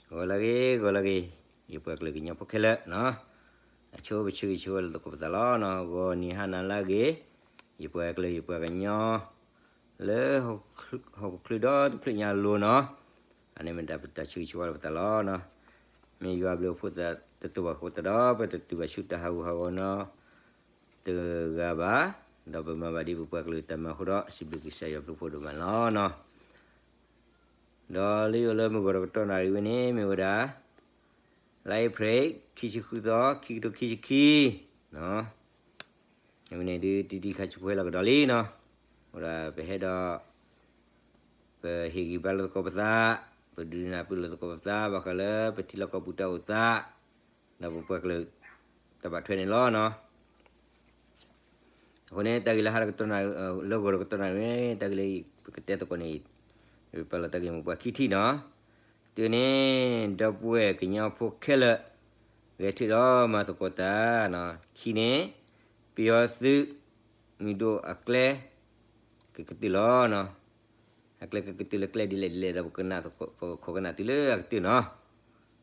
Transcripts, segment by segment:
ဂီၤလၢအဂ့ၤ ဂီၤလၢအဂ့ၤ, ယပှၤကလုာ်ကညီဖိခဲလၢာ်နီၤ, အဆိပဆၢဂ့ၤဆၢဝါလိာ်သကိးပသးလီၤနီၤ, ဂီၤနံၤဟါနၤလၢအဂ့ၤ, ယပှၤကလုာ်ယပှၤကညီ လၢ ဟီၣ်ခိၣ်ချၢဒီတဖျၢၣ်ညါအလိၤနီၤ, အန့ၣ်မ့ၢ်ဒၣ်ပတၢ်ဆၢဂ့ၤဆၢဝါလိာ်ပသးလီၤနီၤ, မ့ၢ်ယွၤဘျုးအဖှိၣ်သတးတတိၤဘၣ်ဃိတးဒီး ပတတုၤဘၣ်ဆူတၢ်ဟးဂူာ်ဟးဂီၤနီၤ တဂၤဘၣ်, ဒီးပမၤဘၣ်ဒ်ပပှၤကလုာ်တၢ်မၤအဃိဒီး စံးဘျုးကစၢ်ယွၤဘျုးဖှိၣ်ဒိၣ်မးလီၤနီၤ. ဒီးလၢယအိၣ်လၢမုၢ်ဂီၤတကတီၢ်နၣ်ရံၣ်ဝဲန့ၣ် မ့ၢ်ဝဲဒၣ် လါအ့ဖြ့ၣ် ခံဆံဃုသီ ခံကထိခံဆံခံနီၤ, အဝဲန့ၣ်ဒုးတံတံခါဆူဖိဟဲလီၤကဒီးလံနီၤ, အဃိဒီးပဟဲဒီး ပဟ့ၣ်ဂံၢ်ဘါလိာ်သကိးပသး, ပဒုးနၢ်ပၢၢ်လိာ်သကိးပသး ဘၣ်ဃးလၢပထံလီၢ်ကီၢ်ပူၤတၢ်အိၣ်သး, ဒီးပပှၤကလုာ် တၢ်ဘၣ်ထွဲန့ၣ်လီၤနီၤ. အဃိန့ၣ် တၢ်ဂ့ၢ်လၢဟါတကတီၢ်နၣ်ရံၣ် လၢဂီၤတကတီၢ်နၣ်ရံၣ်န့ၣ် တၢ်ဂ့ၢ်လၢပကတဲသကိးန့ၣ် ပပာ်လီၤတၢ်ဂ့ၢ်မိၢ်ပှၢ်ခံထံၣ်နီၤ. တုၤန့ၣ် ဒီပုၢ်ဝဲၢ်ကညီဖိခဲလၢာ် ဂဲၤထၢၣ်ဒီးမၤသကိးတၢ်နီၤ, ခံန့ၣ် ပယီၤသုး မုၢ်ဒိၣ်အကျဲ ကကတၢၢ်လီၤနီၤ. အကျဲကကတၢၢ်လၢကျဲဒ်လဲၣ်ဒ်လဲၣ်ဒီး ပကနၣ်သကိး ပကခိးကနၣ်တုၤလၢအကတၢၢ်နီၤ.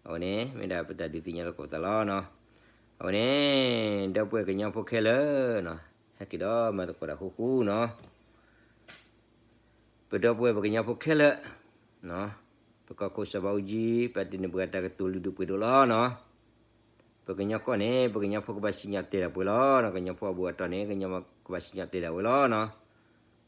အဝဲန့ၣ် မ့ၢ်ဒၣ်ပတၢ်ဒုးသ့ၣ်ညါလိာ်သကိးပသးလီၤနီၤ. အဝဲန့ၣ် ဒီပုၢ်ဝဲၢ်ကညီဖိခဲလၢာ်နီၤ, ဟဲက့ၤဒီးမၤသကိးတၢ်ဃူဃူနီၤ. ပဒီပုၢ်ဝဲၢ်ပကညီဖိခဲလၢာ် ပကီၢ်ခိၣ်စီၤဘးအူကၠံ ပာ်တ့ၢ်န့ၢ်ပှၤတၢ်ကတိၤလုၢ်ဒိၣ်ပှ့ၤဒိၣ်လီၤနီၤ. ပကညီကီၢ်န့ၣ် ပကညီဖိကဘၣ်စံၣ်ညီၣ်တဲာ်ဒၣ်ပှဲၤလီၤနီၤ. ကညီဖိအဘူးအတံၢ်န့ၣ် ကညီကဘၣ်စံၣ်ညီၣ်တဲာ်ဒၣ်ဝဲလီၤနီၤ.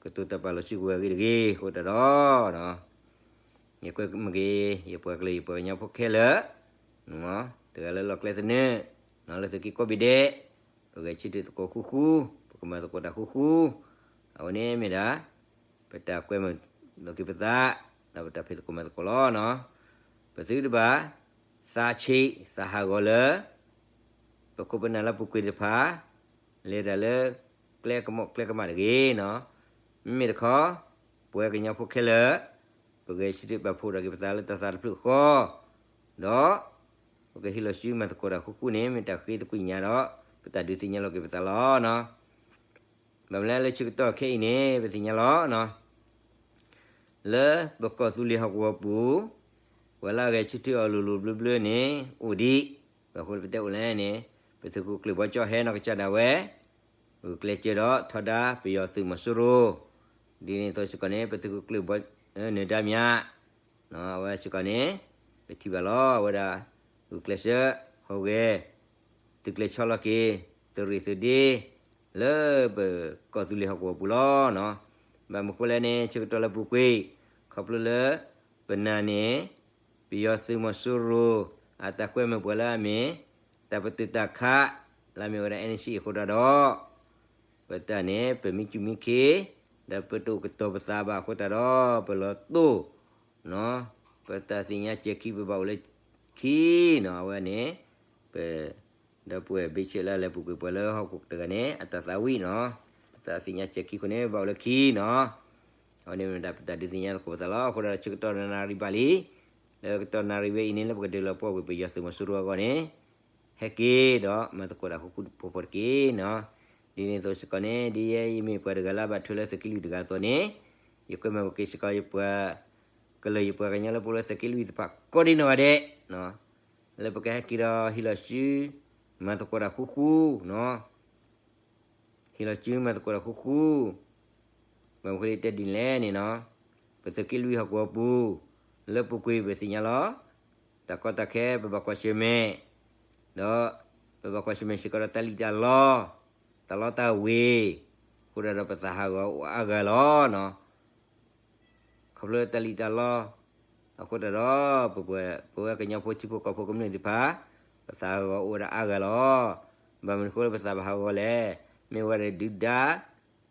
ကတိၤတၢ်ပာ်လီၤစုကဝဲၤအဂ့ၢ်တဂ့ၤ အဃိတၢ်ဒီး ယကွဲမ့ၢ်ဂ့ၤ ယပှၤကလုာ်ယပှၤကညီဖိခဲလၢာ် တဂၤလၢလီၢ်ကျဲသနၢၣ် လၢသုးက့ကိးဘ့ၣ်ဒဲး ပဂဲၤဆၢထၢၣ်သကိးဃူဃူ ပကမၤသကိးတၢ်ဃူဃူ အဝဲန့ၣ်မ့ၢ်ဒၣ် ပတၢ်ကွဲမုာ်လိာ်က့ၤပသး ဒီးပတၢ်ဖံးသကိးမၤသကိးလီၤနီၤ. ပသုတဘၣ် သးဆံးသးဟးဂီၤလၢ ပခိၣ်ပနၢ်လၢပူၤကွံာ်တဖၣ် လဲၤတၢ်လၢ ကျဲကမီၣ်ကျဲကမၣ်တဂ့ၤနီၤ. မ့မ့ၢ်တခီ ပဝဲကညီဖိခဲလၢာ် ပဂဲၤဆၢထၢၣ်ပာ်ဖှိၣ်ထီၣ်က့ၤပသးလၢတၢ်သးတဖျၢၣ်ဃီ ဒီး ပကဟ့ၣ်လီၤစုမၤသကိးတၢ်ဃူဃူန့ၣ် မ့ၢ်တၢ်ဃ့သကွံာ်ညါဒီး ပတၢ်ဒုးသ့ၣ်ညါလိာ်က့ၤပသးလီၤနီၤ. ဘၣ်မနုၤလၢဆၢကတီၢ်ခဲအံၤန့ၣ် ပသ့ၣ်ညါလီၤနီၤ လၢပကီၢ်သူလ့ၤဟီၣ်ကဝီၤပူၤ ပှၤလၢအဂဲၤဆၢထၢၣ်အီၤလိၤလိၤဘျၢဘျၢန့ၣ် အိၣ်ဒံး ဘၣ်ဃိပတဲအိၣ်လဲၣ်န့ၣ် ပသုးခိၣ်ကျၢၢ်ဘီကၠီဟဲနီၢ်ကစၢ်ဒၣ်ဝဲ ဂုာ်ကျဲးစၢးဒီးထီဒါပယီၤသုးမီၤစိရိၤ ဒ်န့ၣ်အသိးစ့ၢ်ကီးန့ၣ် ပသုးခိၣ်ကျၢၢ်ဘီ နၢၤဒါမြ အဝဲစ့ၢ်ကီးန့ၣ် ပထံၣ်ဘၣ်လီၤ အဝဲဒၣ် ဂုာ်ကျဲးစၢး ဟူးဂဲၤ သုးကျဲၤဆီလီၤက့ၤ သုးရ့ၣ်သုးဒ့ လၢပကီၢ်သူလ့ၤဟီၣ်ကဝီၤပူၤလီၤနီၤ. ဘၣ်မနုၤဃိလဲၣ်န့ၣ် ဆၢကတီၢ်လၢပူၤကွံာ် ခီဖျိလၢ ပနၢ်န့ၣ် ပယီၤသုးမီၤစိရိၤ အတၢ်ကွဲမုာ်ပှၤလၢအမ့ၢ် တၢ်ပတုာ်တၢ်ခး လၢအမ့ၢ်ဝဲဒၣ် NCA အဃိတၢ်ဒီး ပတၢ်န့ၣ် ပမံကၠူၣ်မံခ့ ဒီးပတအိၣ်ကတီၤပသးဘၣ်အဃိတၢ်ဒီး ပလီၤတိၢ် ပတၢ်သ့ၣ်ညါစဲၤခံ ပဘၣ်အိၣ်လၢခံနီၤ အဝဲန့ၣ် ပ ဒီပုၢ်ဝဲၢ်ဘ့ၣ်ဆ့လၢလဲၤပူၤကွံာ်ပှၤလၢဟီၣ်ခိၣ်တဂၤန့ၣ် အတၢ်သးဝံၣ်နီၤ ပတၢ်သ့ၣ်ညါစဲၤခံအဃိန့ၣ် ဘၣ်အိၣ်လၢခံနီၤ အဝဲန့ၣ်မ့ၢ်ဒၣ်ပတၢ်ဒုးသ့ၣ်ညါသကိးပသးလီၤ. အဃိဒီးဆၢကတီၢ်နၣ်ရံၣ်ဘၣ်လံ လၢကတီၢ်နၣ်ရံၣ်ဝဲအံၤန့ၣ် လၢပကဒုးလီၤပှီၢ်ကွံာ်ပယီၤသုးမီၤစိရိၤအဂီၢ်န့ၣ် ဟဲက့ၤဒီးမၤသကိးတၢ်ဃူဃူဖိးဖိးတက့ၢ်နီၤ. ဒ်န့ၣ်အသိးစ့ၢ်ကီးန့ၣ် ဒ်ယဲအံၤမ့ၢ်ပှၤတဂၤလၢအဘၣ်ထွဲလၢသုးက့လွံၢ်တဂၤအသိးန့ၣ် ယကွဲမုာ်က့ၤစ့ၢ်ကီးယပှၤ ကလုာ်ယပှၤကညီလၢပအိၣ်လၢသုးက့လွံၢ်တဖၣ်ကိးဒံနီၢ်ဂၤဒဲး လၢပကဟဲက့ၤဒီးဟ့ၣ်လီၤစု မၤသကိးတၢ်ဃူဃူနီၤ ဟ့ၣ်လီၤစုမၤသကိးတၢ်ဃူဃူ ဘၣ်မနုၤဃိလၢတဲဒ်န့ၣ်လဲၣ်န့ၣ်နီၤ ပသုးက့လွံၢ်ဟီၣ်ကဝီၤပူၤ လၢပူၤကွံာ်ပသ့ၣ်ညါလီၤ တၢ်ကီတၢ်ခဲပဘၣ်ကွၢ်ဆၢၣ်မဲာ် ဒီးပဘၣ်ကွၢ်ဆၢၣ်မဲာ်စ့ၢ်ကီးဒီးတၢ်လံၣ်တၢ်လီ တၢ်လီတၢ်ဝ့ၤ အဃိတၢ်ဒီးပသးဟးဂီၤအိၣ်အါဂၤလီၤနီၤ ခီဖျိတၢ်လံၣ်တၢ်လီ အဃိတၢ်ဒီး ပဝဲကညီဖိထံဖိကီၢ်ဖိကမျၢၢ်သ့ၣ်တဖၣ် ပသးဟးဂီၤအိၣ်ဝဲဒၣ်အါဂၤလီၤ. ဘၣ်မနုၤအဃိလၢပသးဘၣ်ဟးဂီၤလဲၣ် မ့ၢ်ဝဲဒၣ်ဒုၣ်ဒါ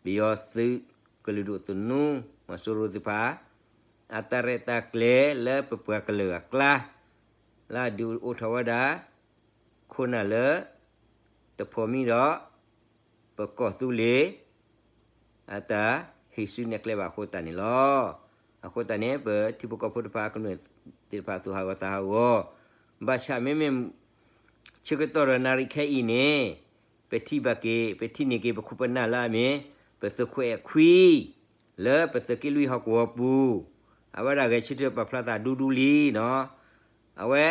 ပယီၤသုး ကလုာ်ဒိၣ်သနူ မီၤစိရိၤသ့ၣ်တဖၣ် အတၢ်ရဲၣ်တၢ်ကျဲၤလၢပပှၤကလုာ်အကျါ လၢအဒုးအိၣ်ထီၣ်ဝဲဒၣ် ခိၣ်နၢ်လၢ တဖိးမံဒီး ပကီၢ်သူလ့ၤ အတၢ်ဟံးစုနဲၣ်ကျဲဘၣ်အဃိသတးန့ၣ်လီၤ. အဃိသတးန့ၣ် ပထံဖိကီၢ်ဖိတဖၣ်ကမျၢၢ်သ့ၣ်တဖၣ်သူၣ်ဟးဂီၤသးဟးဂီၤ ဘၣ်ဆၣ်မ့မ့ၢ် ဆၢကတီၢ်ဒီးနၣ်ရံၣ်ခဲအံၤန့ၣ် ပထံၣ်ဘၣ်က့ၤ ပထံၣ်န့ၢ်က့ၤပခိၣ်ပနၢ်လၢအမ့ၢ် ပသုးခိၣ်အဲၣ်ခွံ လၢပသုးက့လွံၢ်ဟီၣ်ကဝီၤပူၤ အဝဲဒၣ်ဂဲၤဆၢထၢၣ်ပာ်ဖျါသးဒူဒူလံနီၤ. အဝဲ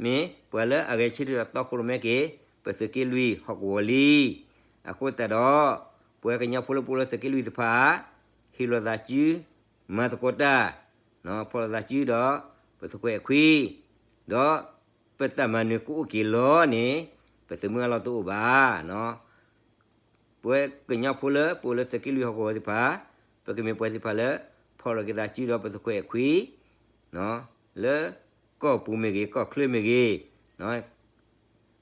မ့ၢ်ပှၤလၢအဂဲၤဆၢထၢၣ်ဒီးတီခိၣ်ရိၣ်မဲက့ၤ ပသုးက့လွံၢ်ဟီၣ်ကဝီၤလံ. အဃိသတးဒီး ပဝဲကညီဖိလၢပအိၣ်လၢသုးက့လွံၢ်တဖၣ် ဟ့ၣ်လီၤသးစု မၤသကိးတၢ် ဖီၣ်လိာ်သးစုဒီး ပသုးခိၣ်အဲၣ်ခွံ ဒီးပတၢ်မၤနၢၤကအိၣ်က့ၤလီၤန့ၣ် ပသုးမုၢ်အလီၢ်တအိၣ်ဘၣ်. ပဝဲကညီဖိလၢပအိၣ်လၢသုးက့လွံၢ်ဟီၣ်ကဝီၤသ့ၣ်တဖၣ် ပကမ့ၢ်ပှၤသ့ၣ်တဖၣ်လၢ ဖီၣ်လိာ်က့ၤသးစုဒီးပသုးခိၣ်အဲၣ်ခွံ လၢကီၢ်ပူၤမ့ၢ်ဂ့ၤ ကီၢ်ချၢမ့ၢ်ဂ့ၤ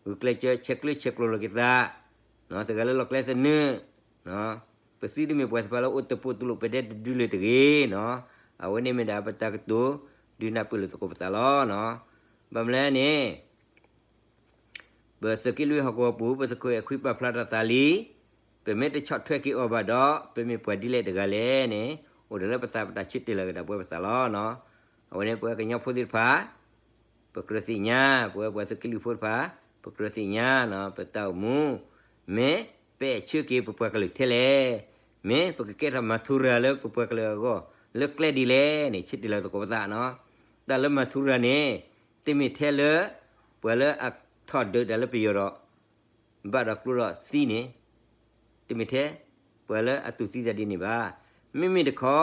ဂုာ်ကျဲးစၢးဆဲးကျၢဆဲးကျိးလိာ်က့ၤသး တဂၤလၢလီၢ်ကျဲသနၢၣ် ပသုတမ့ၢ်ပှၤသ့ၣ်တဖၣ်လၢအိၣ်တပူၤတလိၣ်ပဒဲတဒုလၢၤတဂ့ၤ. အဝဲန့ၣ်မ့ၢ်ဒၣ်ပတၢ်ကတိၤ ဒုးနၢ်ပၢၢ်လိာ်သကိးပသးလီၤ. ဘၣ်မနုၤလဲၣ်န့ၣ် ပသုးက့လွံၢ်ဟီၣ်ကဝီၤပူၤ ပသုးခိၣ်အဲၣ်ခွံပာ်ဖျါထီၣ်သးလံ, ပမ့ၢ်တဆီၣ်ထွဲက့ၤအီၤဘၣ်ဒီး ပမ့ၢ်ပှၤဒ်လဲၣ်တဂၤလဲၣ်န့ၣ် အိၣ်ဒီးလၢပသးပတၢ်ဆၢတဲာ်လီၤက့ၤဒၣ်ပဝဲပသးလီၤ. အဝဲန့ၣ်ပဝဲကညီဖိသ့ၣ်တဖၣ် ပကြၢးသ့ၣ်ညါ ပဝဲပှၤသုးက့လွံၢ်ဖိတဖၣ် ပကြၢးသ့ၣ်ညါ ပတၢ်အိၣ်မူ မ့ၢ်ပအဲၣ်ဆၢက့ၤပပှၤကလုာ်ထဲလဲၣ်, မ့ၢ်ပကကဲထီၣ်မၤထူရၤလၢပပှၤကလုာ်အဂီၢ် လၢကျဲဒ်လဲၣ်န့ၣ် ဆၢတဲာ်လီၤသကိးပသးနီၤ. တၢ်လၢမၤထူရၤန့ၣ် တမ့ၢ်ထဲလၢ ပှၤလၢအထီၣ်ဒုးတၢ်လၢပယီၤဒီး ဘၣ်ဒီးကျိဒီးသံန့ၣ် တမ့ၢ်ထဲ ပှၤလၢအတူၢ်သံသးဒ်န့ၣ်ဘၣ်. မ့မ့ၢ်တခီ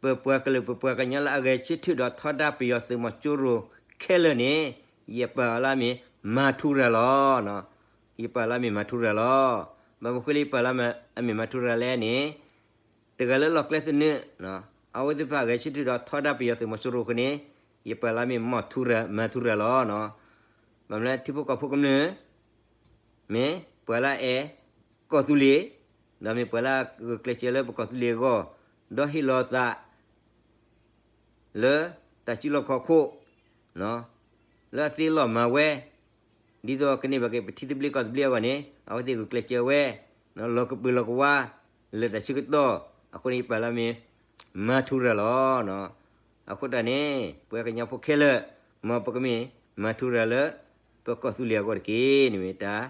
ပပှၤကလုာ် ပပှၤကညီလၢအဂဲၤဆၢထၢၣ်ဒီးထီဒါပယီၤသုးမီၤစိရိၤခဲလၢာ်န့ၣ် ယပာ်အီၤလၢအမ့ၢ်မၤထူရၤလီၤ. ယပာ်လၢအမ့ၢ်မၤထူရၤလီၤ. ဘၣ်မနုၤဃိလၢယပာ်လၢအမ့ၢ်မၤထူရၤလဲၣ်န့ၣ် တဂၤလၢလီၢ်ကျဲသနၢၣ် အဝဲသ့ၣ်တဖၣ်ဂဲၤဆၢထၢၣ်ဒီးထီဒါပယီၤသုးမီၤစိရိၤအဃိန့ၣ် ယပာ်လၢအမ့ၢ်မၤထူရၤလီၤ. ဘၣ်မနုၤလၢထံဖိကီၢ်ဖိကမျၢၢ် မ့ၢ်ပှၤလၢအအဲၣ်ကီၢ်သူလ့ၤ ဒီးမ့ၢ်ပှၤလၢအဂုာ်ကျဲးစၢးလၢပကီၢ်သူလ့ၤအဂီၢ် ဒီးဟ့ၣ်လီၤသး လၢတၢ်စုလီၢ်ခီၣ်ခိၣ် လၢအသ့လီၤမၤဝဲ ဒ်သိးကန့ၢ်ဘၣ်က့ၤပထံသဘျ့ကီၢ်သဘျ့အဂီၢ်န့ၣ် အဝဲသ့ၣ်ဂုာ်ကျဲးစၢးဝဲ လီၤကပၢၤလီၤကဝါ လၢတၢ်ဆၢကတီၢ် အဃိန့ၣ် ယပာ်လၢအမ့ၢ် မၤထူရၤလီၤ. အဃိတၢ်န့ၣ် ပဝဲကညီဖိခဲလၢာ် မ်ပကမ့ၢ်မၤထူရၤလၢ ပကီၢ်သူလ့ၤအဂီၢ်တက့ၢ်. န့ၣ်မ့ၢ်တၢ်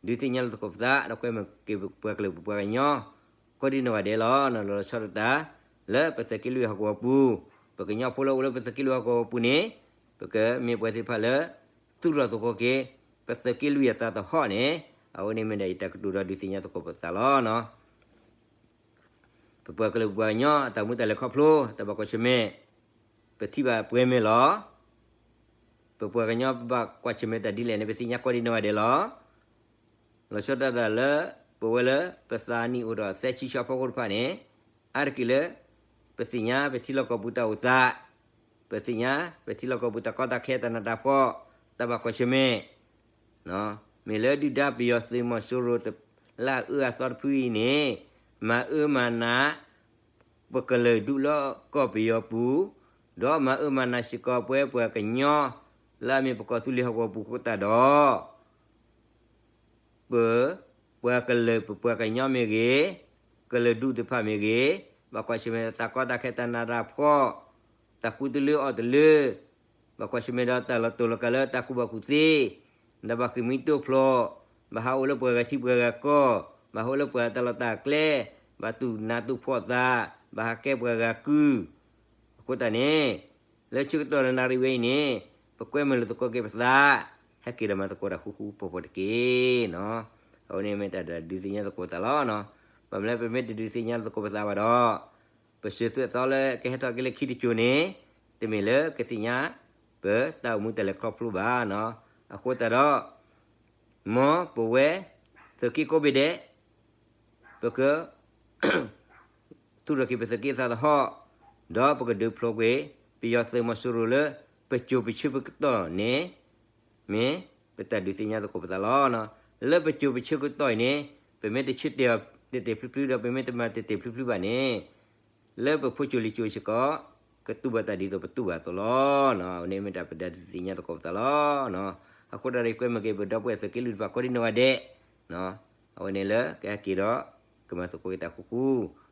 ဒုးသ့ၣ်ညါလၢသကိးပသး ဒီးကွဲမုာ်က့ၤပပှၤကလုာ်ပပှၤကညီ ကိးဒံနီၢ်ဂၤဒဲးလီၤ. လီၤဆီဒၣ်တၢ် လၢပသုးက့လွံၢ်ဟီၣ်ကဝီၤပူၤ ပကညီဖိလၢအိၣ်လၢပသုးက့လွံၢ်ဟီၣ်ကဝီၤပူၤန့ၣ် ပကမ့ၢ်ပှၤသ့ၣ်တဖၣ်လၢ သူၣ်ထီၣ်သကိးက့ၤ ပသုးက့လွံၢ်အသးသဟီၣ်န့ၣ် အဝဲန့ၣ်မ့ၢ်ဒၣ်ယတၢ်ကတိၤဒီးဒုးသ့ၣ်ညါသကိးပသးလီၤ. ပပှၤကလုာ်ပပှၤကညီ အတၢ်အိၣ်မူတၢ်လဲၤခီဖျိ တၢ်ဘၣ်ကွၢ်ဆၢၣ်မဲာ် ပထံၣ်ဘၣ်ပှဲၤမဲာ်လီၤ. ပပှၤကညီပဘၣ်ကွၢ်ဆၢၣ်မဲာ်တၢ်ဒ်လဲၣ်န့ၣ် ပသ့ၣ်ညါကိးဒံနီၢ်ဂၤဒဲးလီၤ. လီၤဆီဒၣ်တၢ်လၢ ပဝဲလၢပသးနံၣ်အိၣ်ဒီးသၢဆံဆၢဖီခိၣ်တဖၣ်န့ၣ် အါတက့ၢ်လၢ ပသ့ၣ်ညါပထံလီၢ်ကီၢ်ပူၤတၢ်အိၣ်သး, ပသ့ၣ်ညါပထံလီၢ်ကီၢ်ပူၤတၢ်ကီတၢ်ခဲတၢ်နးတၢ်ဖှီၣ် တၢ်ဘၣ်ကွၢ်ဆၢၣ်မဲာ် မ့ၢ်လၢဒုၣ်ဒါပယီၤသုးမီၤစိရိၤလၢအအၢအသီတဖုအံၤန့ၣ် မၤအၢမၤနး ပကလုာ်ဒူၣ်လၢကီၢ်ပယီၤပူၤ, ဒီးမၤအၢမၤနးစ့ၢ်ကီးပဝဲပှၤကညီ လၢအမ့ၢ်ပကီၢ်သူလ့ၤဟီၣ်ကဝီၤပူၤအဃိသတးဒီး ပ ပှၤကလုာ်ပပှၤကညီမ့ၢ်ဂ့ၤ, ကလုာ်ဒူၣ်သ့ၣ်တဖၣ်မ့ၢ်ဂ့ၤ, ဘၣ်ကွၢ်ဆၢၣ်မဲာ်ဒီးတၢ်ကီတၢ်ခဲတၢ်နးတၢ်ဖှီၣ်, တၢ်ကူတလၢအီၣ်တလၢ, ဘၣ်ကွၢ်ဆၢၣ်မဲာ်ဒီးတၢ်လီၤတိာ်လီၤကးလၢတၢ်ကူၣ်ဘၣ်ကူၣ်သ့, ဒီးဘၣ်ဃ့ၢ်မှံဟးဖျိး, ဘၣ်ဟးအိၣ်လၢပှၤဂၤထံပှၤဂၤကီၢ်, ဘၣ်ဟးအိၣ်လၢပှၤတၢ်လီၢ်တၢ်ကျဲ, ဘၣ်တူၢ်နးတူၢ်ဖှီၣ်သး, ဘၣ်ဟးကဲပှၤဂၤကုၢ်, အဃိသတးန့ၣ် လၢဆၢကတီၢ်နၣ်ရံၣ်ဝဲအံၤန့ၣ် ပကွဲမုာ်လိာ်သကိးက့ၤပသး, ဟဲက့ၤဒီးမၤသကိးတၢ်ဃူဃူဖိးဖိးတက့ၢ်. အဝဲန့ၣ်မ့ၢ်တၢ်ဒုးသ့ၣ်ညါသကိးပသးလီၤ. ဘၣ်မနုၤလၢပမ့ၢ်တဒုးသ့ၣ်ညါသကိးပသးဘၣ်ဒီး ပစၢၤသွဲၣ်သီလၢကဟဲထီၣ်က့ၤလၢခံတစိၤန့ၣ် တမ့ၢ်လၢကသ့ၣ်ညါ ပတၢ်အိၣ်မူတၢ်လဲၤခီဖျိဘၣ်. အဃိသတးဒီး မ်ပဝဲ သုးက့ကိးဘ့ၣ်ဒဲး ပက သူၣ်ထီၣ်က့ၤပသုးက့သးသဟီၣ်, ဒီးပကဒုးဖျိးကွံာ် ပယီၤသုးမီၤစိရိၤလၢ ပစိၤပဆၢကတီၢ်န့ၣ် မ့ၢ်ပတၢ်ဒုးသ့ၣ်ညါသကိးပသးလီၤ. လၢပစိၤပဆၢကတီၢ်အံၤန့ၣ် ပမ့ၢ်တဆၢတဲာ်အီၤတဲာ်တဲာ်ဖျုးဖျုးဒီး ပမ့ၢ်တမၤတဲာ်တဲာ်ဖျုးဖျုးဘၣ်န့ၣ် လၢပဖိစိၤလံၤစိၤစ့ၢ်ကီး ကတူၢ်ဘၣ်တၢ်ဒ်သိးပတူၢ်ဘၣ်အသိးလီၤ. အဝဲန့ၣ်မ့ၢ်တၢ်ပဒုးသ့ၣ်ညါသကိးပသးလီၤ. အဃိတၢ်ဒီးကွဲမုာ်က့ၤပဒီပုၢ်ဝဲၢ်သုးက့လွံၢ်တဖၣ်ကိးဒံနီၢ်ဂၤဒဲး, အဝဲန့ၣ်လၢကဟဲက့ၤဒီး ကမၤသကိးက့ၤတၢ်ဃူဃူ,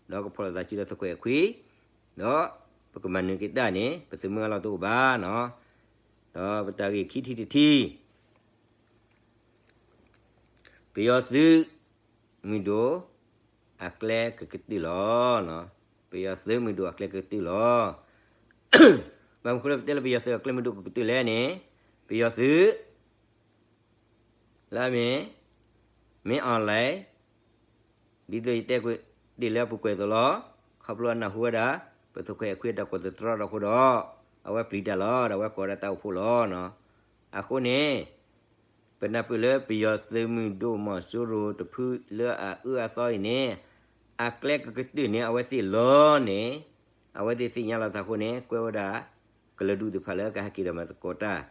ဒီးကဖီၣ်လိာ်သးစုဒီးသုးခိၣ်အဲၣ်ခွံ, ဒီးပကမၤနၢၤက့ၤတၢ်န့ၣ် ပသုးမုၢ်အလီၢ်တအိၣ်ဘၣ်နီၤ. ဒီးပတၢ်ဂ့ၢ်ခံထံၣ်တထံၣ် ပယီၤသုးမုၢ်ဒိၣ်အကျဲကကတၢၢ်လီၤ. ပယီၤသုးမုၢ်ဒိၣ်အကျဲကကတၢၢ်လီၤ. ဘၣ်မနုၤဃိလၢပတဲလၢပယီၤသုးအကျဲမုၢ်ဒိၣ်ကကတၢၢ်လဲၣ်န့ၣ်, ပယီၤသုး လၢအမ့ၢ် မင်းအောင်လှိုင် ဒ်သိးယတဲကွဲးတ့ၢ်လၢအပူၤကွံာ်အသိးလီၤ, ခီဖျိအနၢ်ဟူဝဲဒၣ် ပသုးခွဲးအခွံအတၢ်ကိးသတြီထီၣ်အဃိဒီး အဝဲပျံၤတၢ်လီၤ, ဒီးအဝဲကိးဝဲဒၣ်တၢ်အိၣ်ဖှိၣ်လီၤ. အဃိန့ၣ် ပနၢ်ပၢၢ်လၢပယီၤသုးမုၢ်ဒိၣ်မီၤစိရိၤတဖုလၢအအၢအသီအံၤန့ၣ် အကျဲကကတၢၢ်န့ၣ် အဝဲသ့ၣ်လီၤန့ၣ် အဝဲသ့ၣ်သ့ၣ်ညါလီၤသးအဃိန့ၣ် ကွဲးဝဲဒၣ် ကလုာ်ဒူၣ်သ့ၣ်တဖၣ်လၢကဟဲက့ၤဒီးမၤသကိးတၢ်,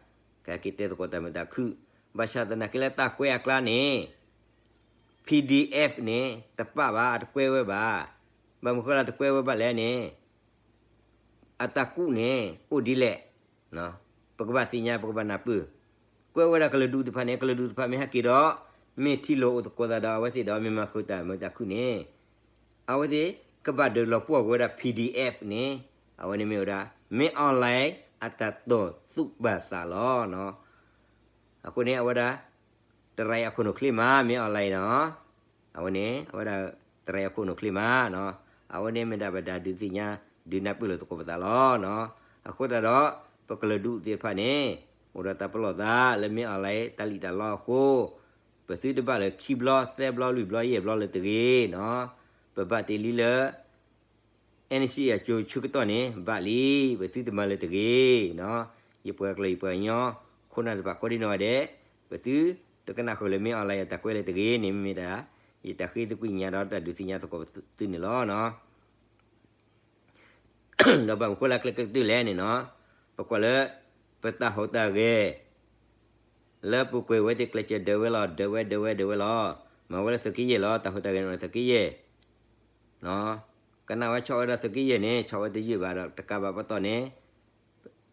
ကဟဲက့ၤတဲသကိးတၢ်မ့ၢ်တၢ်ခုၣ်, ဘၣ်ဆၣ်သနာ်က့လၢတၢ်ကွဲးအကျါန့ၣ် PDF န့ၣ် တပာ်ဘၣ် အတကွဲးဝဲဘၣ်. ဘၣ်မနုၤဃိလၢတကွဲးဝဲဘၣ်လဲၣ်န့ၣ် အတၢ်ကူၣ်န့ၣ် အိၣ်ဒ်လဲၣ်, ပကဘၣ်သ့ၣ်ညါ ပကဘၣ်နၢ်ပၢၢ်, ကွဲးဝဲဒၣ်ကလုာ်ဒူၣ်တဖၣ်န့ၣ် ကလုာ်ဒူၣ်တဖၣ်မ့ၢ်ဟဲက့ၤဒီး မ့ၢ်ထံၣ်လိာ်အိၣ်သကိးသးဒီး အဝဲသ့ၣ်ဒီးမ့ၢ်မၤဃုာ်တၢ်မ့ၢ်တၢ်ခုၣ်န့ၣ် အဝဲသ့ၣ် ကဘၣ်ဒုးလီၤပှီၢ်ကွံာ်ဝဲဒၣ် PDF န့ၣ်, အဝဲန့ၣ်မ့ၢ်ဝဲဒၣ် မင်းအောင်လှိုင် အတၢ်တိာ်သူၣ်ပာ်သးလီၤ. အဃိန့ၣ် အဝဲဒၣ် တရံးအခိၣ်နူာ်ချ့မး မင်းအောင်လှိုင်နီၤ, အဝဲန့ၣ် အဝဲဒၣ် တရံးအခိၣ်နူာ်ချ့မးနီၤ, အဝဲန့ၣ်မ့ၢ်ဒၣ်ပဒုးသ့ၣ်ညါ ဒုးနၢ်ပၢၢ်လိာ်သကိးပသးလီၤ. အဃိသတးဒီး ပကလုာ်ဒူၣ်သ့ၣ်တဖၣ်န့ၣ် အိၣ်ဒီးတၢ်ပလီၢ်သးလၢ မင်းအောင်လှိုင် တၢ်လံၣ်တၢ်လီအဃိ ပသုတဘၣ်လၢခံဘျီ သၢဘျီ လွံၢ်ဘျီ ယဲၢ်ဘျီလၢတဂ့ၤနီၤ, ပဘၣ်တ့ၢ်လံလၢ NCA အစိၤဆၢကတီၢ်န့ၣ် ဘၣ်လံ, ပသုတမၤလၢတဂ့ၤနီၤ, ယပှၤကလုာ်ယပှၤကညီ ခိၣ်နၢ်တဖၣ်ကိးဒံနီၢ်ဂၤဒဲး, ပသုတကနၣ်ဃုာ်လၢ မင်းအောင်လှိုင် အတၢ်ကွဲးလၢတဂ့ၤန့ၣ် မ့မ့ၢ်ဒၣ် ယတၢ်ဃ့သကွံာ်ညါဒီးတၢ်ဒုးသ့ၣ်ညါသကိးပသုန့ၣ်လီၤ. ဒီးဘၣ်မနုၤဃိလၢအကျဲကကတၢၢ်လဲၣ်န့ၣ်နီၤ, ပကွၢ်လၢ ပတၢ်ဟူးတၢ်ဂဲၤ လၢပူၤကွံာ်ဝဲသ့ၣ်ကျဲးစၢးဒၢးဝဲလီၤ, ဒၢးဝဲ ဒၢးဝဲ ဒၢးဝဲလီၤ, မၤဝဲလၢသုးက့ယဲၢ်လီၤ, တၢ်ဟူးတၢ်ဂဲၤန့ၣ်အိၣ်လၢသုးက့ယဲၢ် ကနၣ်ဝဲဆီၣ်ဝဲဒၣ်သုးက့ယဲၢ်န့ၣ် ဆီၣ်ဝဲတယုၢ်ဘၣ်ဒီး တကးဘၣ်ပတီၢ်န့ၣ်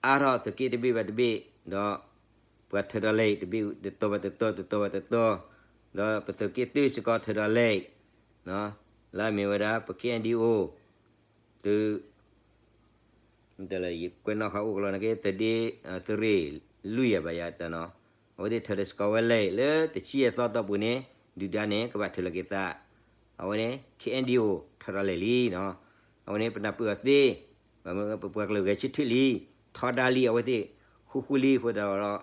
အါထီၣ်သုးက့တဘ့ၣ်ဘၣ်တဘ့ၣ်, ဒီးပှၤထၢဒီးလဲၤတဘ့ၣ် တတီၤဘၣ်တတီၤ တတီၤဘၣ်တတီၤ, ဒီးပသုးက့တုၤစ့ၢ်ကီးထၢဒီးလဲၤ, လၢအမ့ၢ်ဝဲဒၣ် ပ KNDO သုး ကွဲးနီၣ်ဃာ်အိၣ်ကလီၤနာ်က့ သုးဒ့ သုးရ့ၣ်လွံၢ်ယၤဘၣ်ယၤတၢ်နီၤ, အဝဲသ့ၣ်ထၢဒီးစ့ၢ်ကီးဝဲလဲၤလၢတဆံယဲၢ်သီတီၢ်ပူၤန့ၣ် ဒုၣ်ဒါန့ၣ် ကဘၣ်ထၢလီၤက့ၤသး, အဝဲန့ၣ် KNDO ထၢဒီးလဲၤလံနီၤ, အဝဲန့ၣ်ပနၢ်ပၢၢ်အီၤသ့, ပပှၤကလုာ်ဂဲၤဆၢထၢၣ်လံ, ထီဒါလံအဝဲသ့ၣ်, ဃူဃူလံအဃိဒီး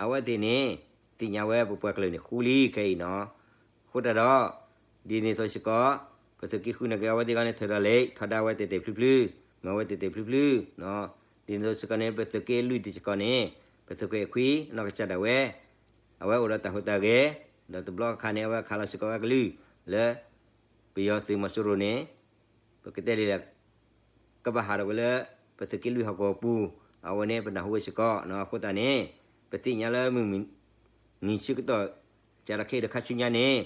အဝဲသ့ၣ်န့ၣ် သ့ၣ်ညါဝဲပပှၤကလုာ်န့ၣ်ဃူလံခဲအံၤနီၤ, အဃိသတးဒီး ဒ်န့ၣ်အသိးစ့ၢ်ကီး ပသုးက့ဃုနာ်က့ အဝဲသ့ၣ်ဂီၢ်န့ၣ်ထၢဒီးလဲၤ, ထီဒါဝဲတဲာ်တဲာ်ဖျုဖျု, မၤဝဲတဲာ်တဲာ်ဖျုဖျု, ဒ်န့ၣ်အသိးစ့ၢ်ကီးန့ၣ် ပသုးက့လွံၢ်တစ့ၢ်ကီးန့ၣ် ပသုးခွဲးခွံ နီၢ်ကစၢ်ဒၣ်ဝဲ, အဝဲအိၣ်ဒီးတၢ်ဟူးတၢ်ဂဲၤ, ဒီးတဘျီအခါန့ၣ် အဝဲခးလီၤစ့ၢ်ကီးဝဲကလုၢ် လၢ ပယီၤသုးမီၤစိရိၤန့ၣ် ပကတဲလံလၢ ကဘၣ်ဟးထီၣ်ကွံာ်လၢ ပသုးက့လွံၢ်ဟီၣ်ကဝီၤပူၤ, အဝဲန့ၣ်ပနၢ်ဟူဝဲစ့ၢ်ကီးနီၤ, အဃိသတးန့ၣ် ပသ့ၣ်ညါလၢမုၢ် နံၤဆၢကတီၢ် ကဒီးခဲအံၤဒီးခါဆူညါန့ၣ်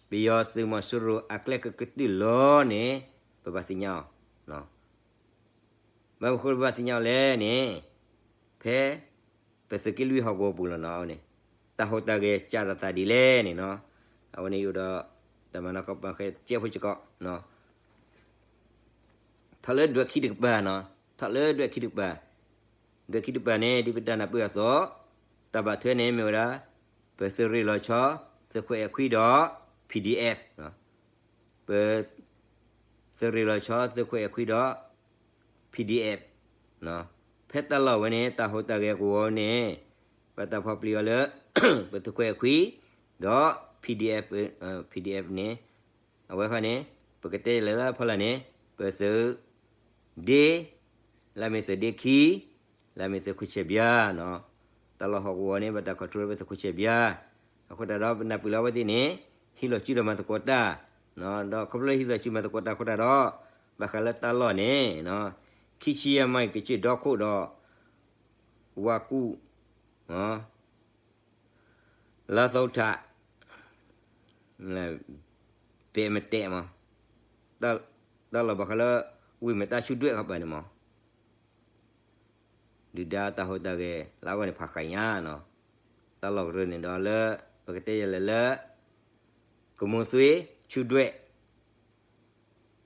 ပယီၤသုးမီၤစိရိၤအကျဲကကတၢၢ်လီၤန့ၣ် ပဘၣ်သ့ၣ်ညါအီၤ, ဘၣ်မနုၤဃိပဘၣ်သ့ၣ်ညါအီၤလဲၣ်န့ၣ် ဖဲ ပသုးက့လွံၢ်ဟီၣ်ကဝီၤပူၤလီၤနီၤ, အဝဲန့ၣ် တၢ်ဟူးတၢ်ဂဲၤကးထီၣ်သးဒ်လဲၣ်န့ၣ်နီၤ, အဝဲန့ၣ်ယအိၣ်ဒီး တၢ်မၤနီၣ်ကီၢ်ပၤဃဲကဲဖိစ့ၢ်ကီး ထီၣ်လၢဒွဲၣ်ခံတကပၤနီၤ, ထီၣ်လၢဒွဲၣ်ခံတကပၤ, ဒွဲၣ်ခံတကပၤန့ၣ် ဒ်ပတၢ်နၢ်ပၢၢ်အသိး, တၢ်ဘၣ်ထွဲန့ၣ်မ့ၢ်ဝဲဒၣ် ပသုးရ့ၣ်လီၤဆီ သုးခွဲးခွံဒီး PDF, ပ သုးရ့ၣ်လီၤဆီ သုးခွဲးခွံဒီး PDF, ဖဲတၢ်လီၢ်ဝဲန့ၣ် တၢ်ဟူးတၢ်ဂဲၤကဝီၤန့ၣ် ဘၣ်တၢ်ဖီၣ်ပျံၤအီၤလၢ ပသုးခွဲးခွံ ဒီး PDF, PDF န့ၣ် အဝဲခီန့ၣ် ပကတဲလဲၤလၢဖီလာ်န့ၣ် ပသုးဒ့ လၢမ့ၢ်သုးဒ့ခံ, လၢမ့ၢ်သုးခိၣ်ဆဲးဘျါနီၤ, တၢ်လီၢ်ဟီၣ်ကဝီၤန့ၣ် ဘၣ်တၢ် control လၢပသုးခိၣ်ဆဲးဘျါ, အဃိသတးဒီးပနၢ်ပၢၢ်လၢအဝဲသ့ၣ်န့ၣ် ဟံးလီၤစုဒီးမၤသကိးတၢ်, ဒီးခီဖျိဟံးလီၤစုမၤသကိးတၢ်အဃိသတးဒီး ဘၣ်ဃးလၢတၢ်လီၢ်န့ၣ် ခံဆံယဲၢ်မံၣ်ကစၢၢ်ဒီခိၣ်ဒီး ဝါကူၣ် လါသီထး ပဲမတဲမး, တၢ်လီၢ်ဘၣ်ဃးလၢ ဝ့ၢ်မတၤဆူဒွဲၣ်ခီပၤန့ၣ်မး, ဒုၣ်ဒါတၢ်ဟူးတၢ်ဂဲၤလၢအဂီၢ်န့ၣ် ဖးဃးညါနီၤ, တၢ်လီၢ်ကရၢန့ၣ်ဒီးလၢ ပကတဲယဲလဲၣ်လၢ ကမိၢ်သွ့ဆူဒွဲၣ်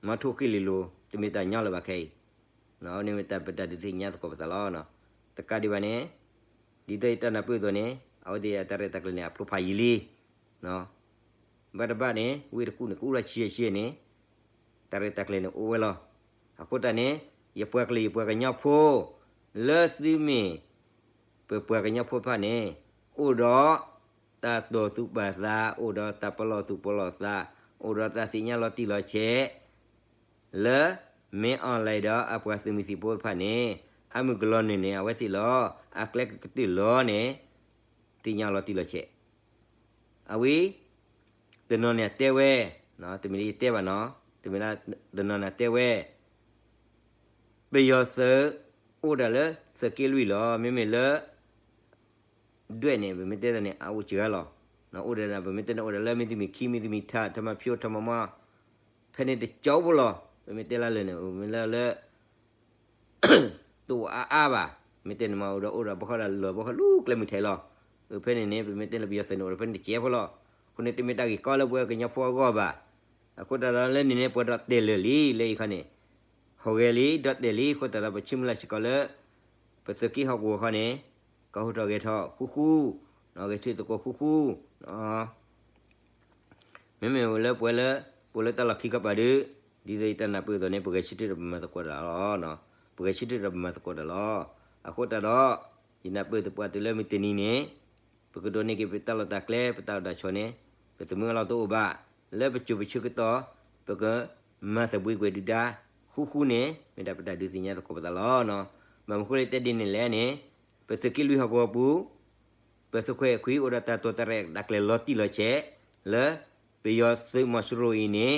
မီထိၣ်ဃံလ့ၤလိၤ တမ့ၢ်တၢ်ညီလၢၤဘၣ်ခဲအံၤ, အဝဲန့ၣ်မ့ၢ်တၢ်ပတၢ်ဒုးသ့ၣ်ညါသကိးပသးလီၤ. တကးဒံးဘၣ်န့ၣ် ဒ်သိးယတၢ်နၢ်ပၢၢ်အသိးန့ၣ် အဝဲသ့ၣ်အတၢ်ရဲၣ်တၢ်ကျဲၤန့ၣ် အဖျိဖးယံာ်လံ, ဘၣ်တဘၣ်န့ၣ် ဝ့ၢ်တကူၣ်န့ၣ် ကအိၣ်ထီၣ်ဆံးဆံးန့ၣ် တၢ်ရဲၣ်တၢ်ကျဲၤန့ၣ်အိၣ်ဝဲလီၤ. အဃိသတးန့ၣ် ယပှၤကလုာ်ယပှၤကညီဖိ လၢသုမ့ၢ် ပပှၤကညီဖိတဖၣ်န့ၣ် အိၣ်ဒီးတၢ်တိာ်သူၣ်ပာ်သး, အိၣ်ဒီးတၢ်ပလီၢ်သူၣ်ပလီၢ်သး, အိၣ်ဒီးတၢ်သ့ၣ်ညါလီၤတံၢ်လီၤဆဲး လၢ မင်းအောင်လှိုင် ဒီးအပှၤသုးမုၢ်သံၣ်ဘိတဖၣ်န့ၣ် အမုၢ်ကလီၤနုာ်န့ၣ် အဝဲသ့ၣ်လီၤ. အကျဲကကတၢၢ်လီၤန့ၣ် သ့ၣ်ညါလီၤတံၢ်လီၤဆဲး. အဝဲ တနီၤန့ၣ်အတဲဝဲ, တမ့ၢ်လၢယတဲဘၣ်နီၤ, တမ့ၢ်လၢ တနီၤန့ၣ်အတဲဝဲ ပယီၤသုး အိၣ်ဒၣ်လၢသုးက့လွံၢ်လီၤ. မ့မ့ၢ်လၢ ဒွဲၣ်န့ၣ် ပမ့ၢ်တဲတၢ်န့ၣ် အအိၣ်စှၤလီၤ. အိၣ်ဒၣ် ပမ့ၢ်တဲန့ၣ် အိၣ်ဒၣ်လၢမ့ၢ်တမံၤခံ မ့ၢ်တမံၤထး ထမဖၠိ ထမမီ ဖဲန့ၣ်တကီဖိလီၤ. ပမ့ၢ်တဲလၢလၢာ်န့ၣ် မ့ၢ်လၢလၢ တအိၣ်အါအါဘၣ်. မ့ၢ်တဲန့ၣ်မ့ၢ်အိၣ်ဒီးအိၣ်ဒီးဘၣ်ဃီဒီးလၢာ်ဘၣ်ဃီလၢကျဲမုၢ်ထဲးလီၤ. ဖဲန့ၣ်န့ၣ် ပမ့ၢ်တဲလၢပယီၤသုးန့ၣ် အိၣ်ဒီးဖဲန့ၣ်တကီဖိလီၤ. အဃိန့ၣ် တမ့ၢ်တၢ်ဂ့ၢ်ကီလၢပှၤကညီဖိအဂီၢ်ဘၣ်. အဃိသတးဒီးလၢန့ၣ်န့ၣ် ပှၤဒီးတဲာ်လၢာ်လံ လၢအံၤခီန့ၣ် ဟီၣ်ဂဲၤလံ ဒီးတဲာ်လံ အဃိသတးဒီး ပဆၢမုၢ်လၢ်စ့ၢ်ကီးလၢ ပသုးက့ဟီၣ်ကဝီၤခီန့ၣ် ကဟူးထီၣ်ဂဲၤထီၣ်ဃူဃူ, ဂဲၤထၢၣ်သကိးဃူဃူ, မ့မ့ၢ်အိၣ်လၢပှၤလၢ ပအိၣ်လၢတၢ်လီၢ်ခံကပၤဒီး ဒ်သိးယတၢ်နၢ်ပၢၢ်အသိးန့ၣ် ပဂဲၤဆၢထၢၣ်ဒီးပမၤသကိးတၢ်လီၤ. ပဂဲၤဆၢထၢၣ်ဒီးပမၤသကိးတၢ်လီၤ. အဃိသတးဒီး ယနၢ်ပၢၢ်သပှၢ်တုၤလၢမုၢ်တနံၤန့ၣ် ပကဒိးန့ၢ်က့ၤပတၢ်လီၢ်တၢ်ကျဲ ပတၢ်အိၣ်တၢ်ဆိးန့ၣ် ပသမုၢ်အလီၢ်တအိၣ်ဘၣ်. လၢပစိၤပဆၢကတီၢ် ပကမၤသဘှံးကွံာ်ဒုၣ်ဒါ ဃူဃူန့ၣ် မ့ၢ်ဒၣ်ပတၢ်ဒုးသ့ၣ်ညါသကိးပသးလီၤ. ဘၣ်မနုၤဃိလၢတဲဒ်န့ၣ်လဲၣ်န့ၣ် ပသုးက့လွံၢ်ဟီၣ်ကဝီၤပူၤ ပသုးခွဲးခွံအိၣ်ဒီးတၢ်တိာ်တၢ်ရဲၣ်တၢ်ကျဲၤလီၤတံၢ်လီၤဆဲး လၢပယီၤသုးမီၤစိရိၤအံၤန့ၣ်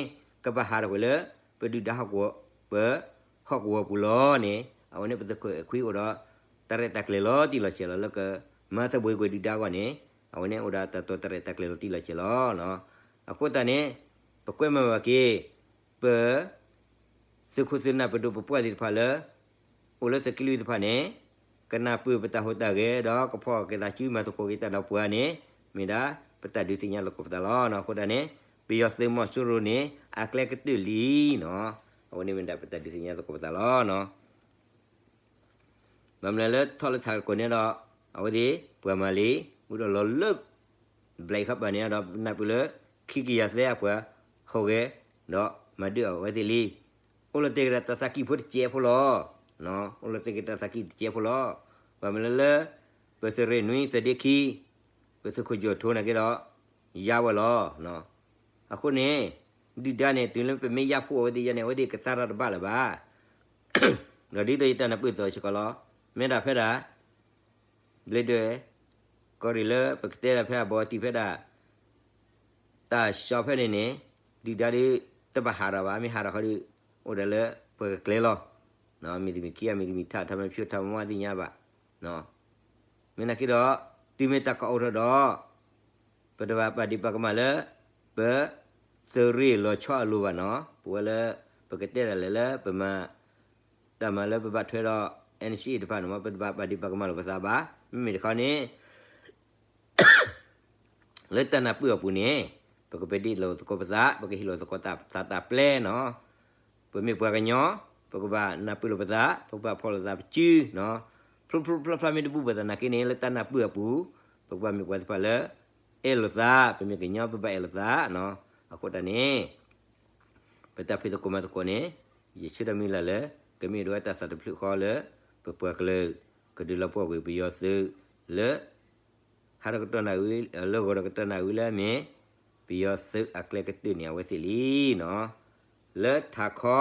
ကဘၣ်ဟးထီၣ်ကွံာ်လၢ ပဒုၣ်ဒါဟီၣ်ကဝီၤ ပဟီၣ်ကဝီၤပူၤလီၤန့ၣ် အဝဲန့ၣ်ပသုးခွဲးခွံအိၣ်ဒီး တၢ်ရဲၣ်တၢ်ကျဲၤလီၤတံၢ်လီၤဆဲးလီၤ လၢကမၤသဘှံးကွံာ်ဒုၣ်ဒါအဂီၢ်န့ၣ် အဝဲန့ၣ်အိၣ်ဒီးတၢ်တိာ်တၢ်ရဲၣ်တၢ်ကျဲၤလီၤတံၢ်လီၤဆဲးလီၤ. အဃိသတးန့ၣ် ပကွဲမုာ်ဘၣ်က့ၤ ပ သုးခိၣ်သုးနၢ်ပဒိၣ်ပပှၢ်သ့ၣ်တဖၣ်လၢ အိၣ်လၢသုးက့လွံၢ်တဖၣ်န့ၣ် ကနၢ်ပၢၢ်ပတၢ်ဟူးတၢ်ဂဲၤဒီးကဖီၣ်က့ၤသးစုမၤသကိးက့ၤတၢ်ဒီးပှၤန့ၣ် မ့ၢ်ဒၣ်ပတၢ်ဒုးသ့ၣ်ညါသကိးပသးလီၤ. အဃိသတးန့ၣ် ပယီၤသုးမီၤစိရိၤန့ၣ် အကျဲကတၢၢ်လံနီၤ. အဝဲန့ၣ်မ့ၢ်ဒၣ်ပတၢ်ဒုးသ့ၣ်ညါသကိးပသးလီၤ. ဘၣ်မနုၤလၢထီၣ်လၢထးတကိးန့ၣ်ဒီး အဝဲသ့ၣ်ပှၤမၤလံ ဝံၤဒီးလီၤလၢ ဘျဲးခီပၤန့ၣ်ဒီး နၢ်ပၢၢ်လၢ ခံကယၤသၢအပှၤဟီၣ်ဂဲၤ ဒီးမၤဒၢၣ်အီၤအဝဲသ့ၣ်လံ. အိၣ်လီၤတဲာ်က့ၤဒီးတၢ်သးကံၢ်ဖိတစဲးဖိလီၤ. အိၣ်လီၤတဲာ်က့ၤတၢ်သးကံၢ်တစဲးဖိလီၤ. ဘၣ်မနုၤလၢ ပသုးရ့ၣ်နွံသၢဒ့ခံ ပသုးခိၣ်ကၠီၣ်ထိနာ်က့ဒီး ယါဝဲလီၤ. အဃိန့ၣ် ဒုၣ်ဒါန့ၣ် တုၤလၢပမ့ၢ်ယါဖှိၣ်အဝဲသ့ၣ်ယါန့ၣ် အဝဲသ့ၣ်ကသါထီၣ်တဘၣ်လၢၤဘၣ်. ဒီးဒ်သိးယတၢ်နၢ်ပၢၢ်သိးစ့ၢ်ကီးလီၤ. မ့ၢ်ဒၣ်ဖဲဒၣ် ဘျ့ဒွဲၣ် ကီၢ်ရ့ၣ်လၢပကတဲဒၣ်ဖဲအဘီအတံၢ်ဖဲဒၣ် တၢ်ဆှီဖဲန့ၣ်န့ၣ် ဒုၣ်ဒါဒီး တဘၣ်ဟးထီၣ်ဘၣ်, မ့ၢ်ဟးထီၣ်ဃီဒီး အိၣ်ဒၣ်လၢပှၤကကျဲၤလီၤ. မ့ၢ်တမ့ၢ်ခံဂၤ မ့ၢ်တမ့ၢ်ထး ထးမဖၠိထးမမီၢ်သ့ၣ်ညါဘၣ်. မ့ၢ်နာ်က့ဒီး တုၤမ့ၢ်တၢ်ကအိၣ်ထီၣ်ဒီး ပတဘၣ်ပာ်ဒံးပာ်ကမၣ်လၢ ပသုးရ့ၣ်လီၤဆီအလိၤဘၣ်နီၤ. ပဝဲလၢ ပကတဲဒၣ်လဲာ်လၢပမၤ တၢ်မၤလၢပဘၣ်ထွဲဒီး NCA တဖၣ်န့ၣ် ပတဘၣ်ပာ်ဒံးပာ်ကမၣ်လိာ်ပသးဘၣ်. မ့မ့ၢ်တခီန့ၣ် လၢတၢ်နၢ်ပၢၢ်အပူၤန့ၣ် ပကပဲာ်ဒံးလိာ်သကိးပသး, ပကဟ့ၣ်လိာ်သကိးတၢ်သးတၢ်ပျဲနီၤ. ပမ့ၢ်ပှၤကညီ ပကဘၣ်နၢ်ပၢၢ်လိာ်ပသး, ပကဘၣ်ဖီၣ်လိာ်သးပစုနီၤ. ဖျိဖျိဖျါဖျါမ့ၢ်တဘူၣ်ဘၣ်သနာ်က့န့ၣ် လၢတၢ်နၢ်ပၢၢ်အပူၤ ပကဘၣ်မ့ၢ်ပှၤတဖၣ်လၢ အဲၣ်လိာ်သး, ပမ့ၢ်ကညီပဘၣ်အဲၣ်လိာ်သးနီၤ. အဃိတၢ်န့ၣ် ပတၢ်ဖံးသကိးမၤသကိးန့ၣ် ယဆၢထၢၣ်မုၢ်လၢ်လၢ ကမ့ၢ်ဒၣ်ဝဲတၢ်သးတဖျၢၣ်ဃီလၢ ပပှၤကလုာ် ကဒုးလီၤပှီၢ်ကွံာ်ပယီၤသုးလၢ ဟးဒီးကတီၢ်နၣ်ဝံၤ လၢဂီၤဒီးကတီၢ်နၣ်ဝံၤလၢအမ့ၢ် ပယီၤသုးအကျဲကတၢၢ်န့ၣ် အဝဲသ့ၣ်လံနီၤ. လၢထးခီ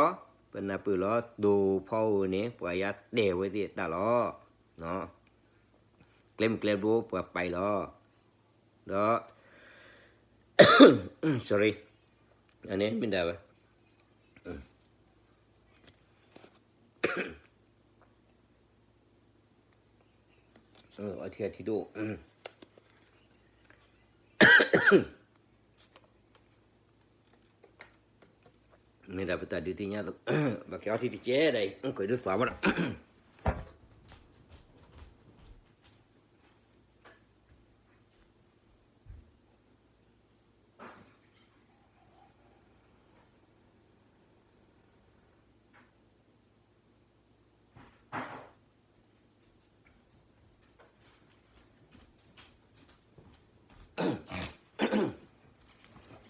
ပနၢ်ပၢၢ်လီၤ တိၤဖီဧိၤန့ၣ် ပှၤယါတဲာ်ဝဲသ့ၣ်အတၢ်လီၤ. ကျဲမုၢ်ကျဲဘိပှၤပာ်အံၤလီၤ. ဒီး sorry အန့ၣ်မ့ၢ်ဒၣ်ဝဲ အထံအထံဒိၣ် မ့ၢ်ဒၣ်ပတၢ်ဒုးသ့ၣ်ညါ ဘၣ်က့ၤအီထံတကဲဒၣ်အံၤ ကွဲးဒုးသွးမးဒီး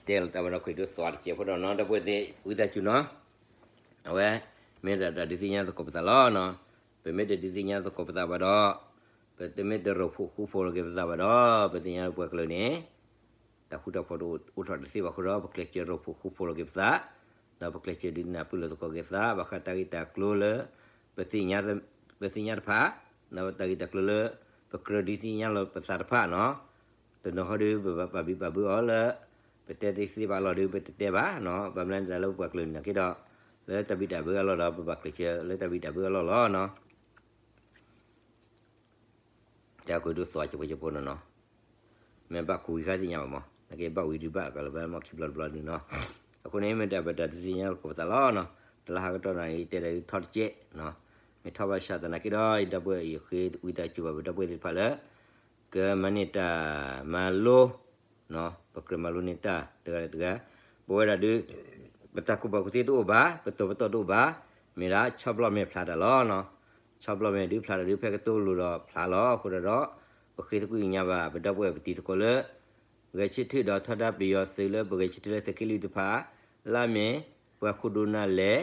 တဲလီၤတၢ်ဝဲဒီး ကွဲးဒုးသွးတကဲဖိဒီးနီၤ ဒီပုၢ်ဝဲၢ်သ့ၣ် ဝံသးစူၤနီၤ အဝဲ မ့ၢ်ဒၣ်တၢ်ဒုးသ့ၣ်ညါသကိးပသးလီၤနီၤ. ပမ့ၢ်တဒုးသ့ၣ်ညါသကိးပသးဘၣ်ဒီး, ပတမ့ၢ်တရိၣ်ဖှိၣ်ဃူဖိးလီၤက့ၤပသးဘၣ်ဒီး, ပသ့ၣ်ညါလၢပှၤကလုာ်န့ၣ် တၢ်ဃူတၢ်ဖိးတအိၣ်ထီၣ်တသ့ဘၣ်အဃိဒီး ပကျဲးစၢးရိၣ်ဖှိၣ်ဃူဖိးလီၤက့ၤပသး, ဒီးပကျဲးစၢးဒုးနၢ်ပၢၢ်လိာ်သကိးက့ၤသး ဘၣ်ဃးတၢ်ဂ့ၢ်တၢ်ကျိၤလၢ ပသ့ၣ်ညါတဖၣ်, ဒီးတၢ်ဂ့ၢ်တၢ်ကျိၤလၢ ပကြၢးဒုးသ့ၣ်ညါလီၤပသးတဖၣ်နီၤ, တနီၤဃီဒီး ပဘၣ်ပာ်ဘံၣ်ပာ်ဘၢအီၤလၢ ပတဲသ့သ့ဘၣ်အလီၢ်ဒီး ပတတဲဘၣ်နီၤ, ဘၣ်မနုၤဒၣ်လၢပပှၤကလုာ်နာ်က့ဒီး လၢတၢ်ဘံၣ်တၢ်ဘၢအလီၢ်ဒီး ပဘၣ်ကျဲးစၢးလၢတၢ်ဘံၣ်တၢ်ဘၢအလီၢ်လီၤနီၤ. တၢ်ကွဲးဒိသီးကဖိကဖိနီၤနီၤ, မ့ၢ်ဘၣ်ခူဝံၤဃါသ့ၣ်ညါဘၣ်မး, နာ်က့ဘၣ်ဝံၤဒုးဘၣ်ကလီၤဘၣ်မီၢ်ခံဘျီတဘျီဒုးနီၤ. အဃိန့ၣ် မ့ၢ်ဒၣ်ပတၢ်ဒုးသ့ၣ်ညါလီၤသကိးပသးလီၤနီၤ, တလါဟးကတီၢ်နီၤ ယတဲဒၣ်ဒုးထီၣ်တကဲးနီၤ, မ့ၢ်ထီၣ်ဘၣ်ဆၣ်သနာ်က့ဒီး ယဒီပုၢ်ဝဲၢ် ယဃ့ဝံသးစူၤဘၣ်ပဒီပုၢ်ဝဲၢ်သ့ၣ်တဖၣ်လၢ ကမၤန့ၢ်တၢ်မၤလိ ပကြၢးမၤလိန့ၢ်တၢ်တဂၤလၢတဂၤ, ပဝဲဒၣ်ဒုး ပတၢ်ကူၣ်ဘၣ်ကူၣ်သ့တအိၣ်ဘၣ်, ပတီၢ်ပတီၢ်တအိၣ်ဘၣ်, မ့ၢ်ဒၣ်ဆီဘျီၣ်မဲာ်ဖျါတၢ်လီၤနီၤ. ဆီဘျီၣ်မဲာ်ဒုးဖျါတၢ်ဒုး ဖဲကတိၤလိၤဒီးဖျါလီၤ. အဃိဒၣ်ဒီး ပဃ့သကွံၢ်ကညးဘၣ် ပဒီပုၢ်ဝဲၢ်ပတံၤသကိးလၢ ဂဲၤဆၢထၢၣ်ဒီးထီဒါပယီၤသုးလၢပဂဲၤဆၢထၢၣ်လၢသုးက့လွံၢ်တဖၣ်, လၢအမ့ၢ် ပှၤခိၣ်ဒိၣ်နၢ်လဲၣ်,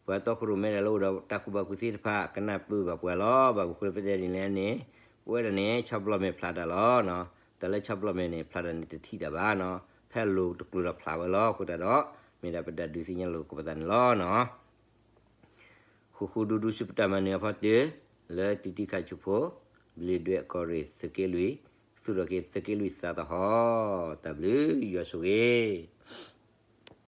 ပှၤတီခိၣ်ရိၣ်မဲဒၣ်လၢအိၣ်ဒီးတၢ်ကူၣ်ဘၣ်ကူၣ်သ့တဖၣ် ကနၢ်ပၢၢ်ဘၣ်ပှၤလီၤ. ဘၣ်မနုၤဃိလၢပတဲဒ်န့ၣ်လဲၣ်န့ၣ်, ပဝဲဒၣ်န့ၣ် ဆီဘျီၣ်မဲာ်ဖျါတၢ်လီၤ. တၢ်လၢဆီဘျီၣ်မဲာ်န့ၣ် ဖျါတၢ်န့ၣ်တထံၣ်တၢ်ဘၣ်နီၤ, ဖဲအလိၤတကျိၤဒီးဖျါဝဲလီၤ. အဃိဒၣ်ဒီး မ့ၢ်ဒၣ်ပတၢ်ဒုးသ့ၣ်ညါလီၤသကိးပသးန့ၣ်လီၤနီၤ. ဃူဃူဒူဒူဆူပတၢ်မၤနၢၤအဖီတၢၢ်, လၢတံၤတံၤခါဆူဖိ, ဘျ့ဒွဲၣ်ကီၢ်ရ့ၣ်သုးက့လွံၢ်, သူၣ်ထီၣ်က့ၤသုးက့လွံၢ်သးသဟီၣ်, တၢ်ဘျုးယွၤဆိၣ်ဂ့ၤ.